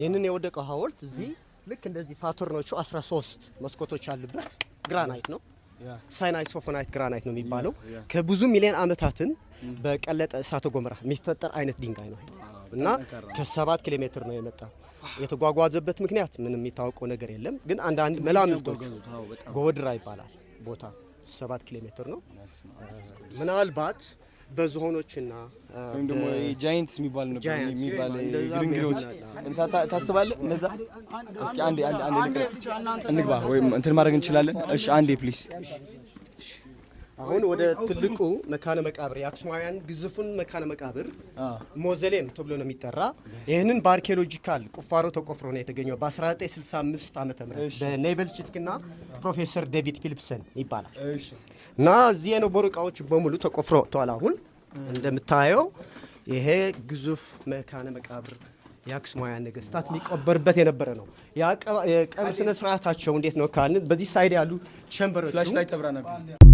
ይህንን የወደቀው ሐውልት እዚህ ልክ እንደዚህ pattern ኦቹ 13 መስኮቶች ያሉበት ግራናይት ነው። Syenite sophanite granite ነው የሚባለው። ከብዙ ሚሊዮን ዓመታትን በቀለጠ እሳተ ገሞራ የሚፈጠር አይነት ድንጋይ ነው እና ከ7 ኪሎ ሜትር ነው የመጣው። የተጓጓዘበት ምክንያት ምንም የሚታወቀው ነገር የለም። ግን አንዳንድ መላምቶች ጎድራ ይባላል ቦታ፣ 7 ኪሎ ሜትር ነው። ምናልባት በዝሆኖችና ወይም ደግሞ giants የሚባል ነበር Giants የሚባል እንደዛ ግርንግሮች ይሆናል። ታስባለህ? እነዛ እስኪ አንዴ አንዴ አንዴ ልቅረጽ፣ እንግባ ወይም እንትን ማድረግ እንችላለን። እሺ፣ አንዴ please። አሁን ወደ ትልቁ መካነ መቃብር፣ የአክሱማውያን ግዙፉን መካነ መቃብር mausoleum ተብሎ ነው የሚጠራ። ይህንን በ archaeological ቁፋሮ ተቆፍሮ ነው የተገኘው በ1965 ዓ.ም. በኔቨል ቺትክና ፕሮፌሰር ዴቪድ ፊሊፕሰን ይባላል። እና እዚህ የነበሩ እቃዎች በሙሉ ተቆፍሮ ወጥተዋል። አሁን እንደምታየው ይሄ ግዙፍ መካነ መቃብር የአክሱማውያን ነገስታት የሚቀበርበት የነበረ ነው። የቀብር ስነ ስርዓታቸው እንዴት ነው ካልን በዚህ side ያሉ chamber ኦቹ Flashlight አብራ ነበር።